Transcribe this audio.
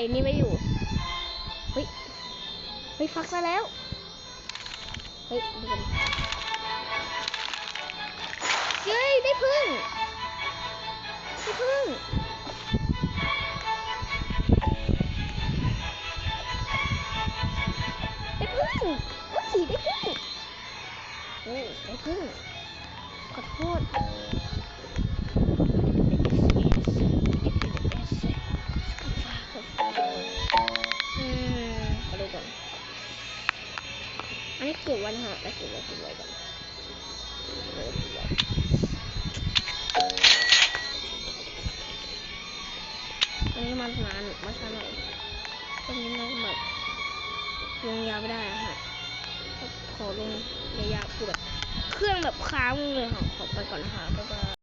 ໄອ້ນີ້ໄວ້ຢູ່. ເຮີ້ຍ ເຮີ້ຍ ຟັກຊະແລ້ວ. ເຮີ້ຍ ເບິ່ງ ເຢ້ຍ ໄດ້ຜຶ້ງ ໄດ້ຜຶ້ງ ໄດ້ຜຶ້ງ ໂອ້ຍ ໄດ້ຜຶ້ງ ໂອ້ຍ ໄດ້ຜຶ້ງ ຂໍໂທດ. ອືມ ຂໍດູກ່ອນ ອັນນີ້ເກັບໄວ້ນະຮະ ເກັບໄວ້ ເກັບໄວ້ກ່ອນ ອັນນີ້ມັນນານ ມັນຊ້າໜ້ອຍ ຕອນນີ້ມັນແບບ ລົງຍາວໄປໄດ້ອະຮະ ຂໍລົງໄລຍະ ຄືແບບ ເຄື່ອງແບບຄ້າງເລີຍ ຂໍໄປກ່ອນນະຄະ ບາຍບາຍ.